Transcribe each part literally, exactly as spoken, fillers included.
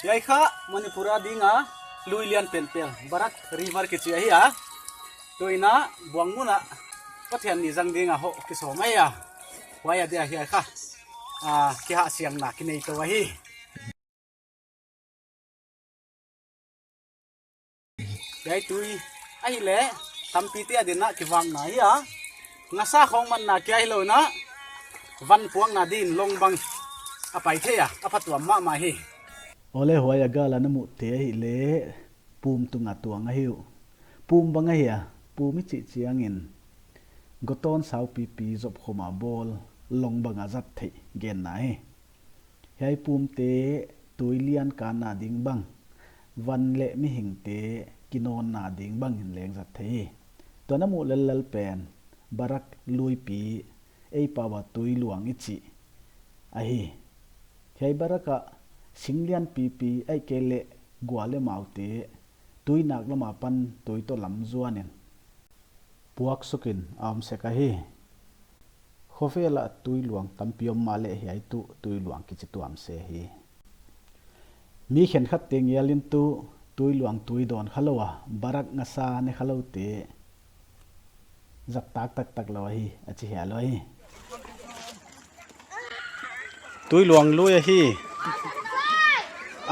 Hiai kha Manipur a ding a lui lian penpen, Barak River kichi ahi a. Tuin a buang mun a Pathian ni zang ding a hoh kisawm ahi a. Huai a dia hiai kha, ah, kihahsiangna kinei tou ahi. Hiai tui ahihleh tampite adin a kivakna ahi a. Ngasa khong manna kia hilou in a, van puakna din long bang a pai thei a, a phatuam mahmah hi. Awle, huai a gal a na muhte ahihleh pum tung a tuang ahi uh. Pum bang ahi a, pum i chih chiangin gotawn saupipi zop khum a bawl long bang a zat theih genna hi. Hiai pumte tui lian kanna ding bang, van leh mihingte kinawnna ding bang in leng zat thei hi. Tua na muh lellel pen Barak luipi, ei pau a tui luang i chih ahi. Hiai Barak ah sing lian pipi ahihkeileh gua leh maute tui nak lam apan tui toh lam zuan in puak suk in a om sek ahi. Khovel ah tui luang tampi om mahleh hiai tuh tui luang kichi tuam se hi. Mi khenkhatte ngial in tuh tui luang tui dawn khalou a, Barak ngasa ne khaloute zat tak taktak lou ahi, a chi hial uh ahi. Tui luang lui ahi.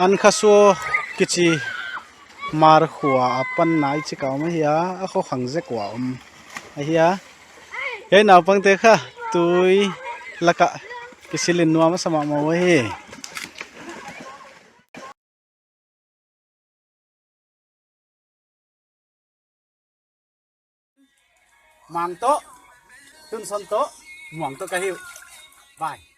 An kha suo kichi Hmar khua apan nai chi ka om ahi a, a kho khang zek ua om ahi a. Hiai naupangte kha tui lak ah kisil in nuam a sa mahmah uh ahi. Mang toh, Tunson toh, Muang toh ka hi uh. Bye.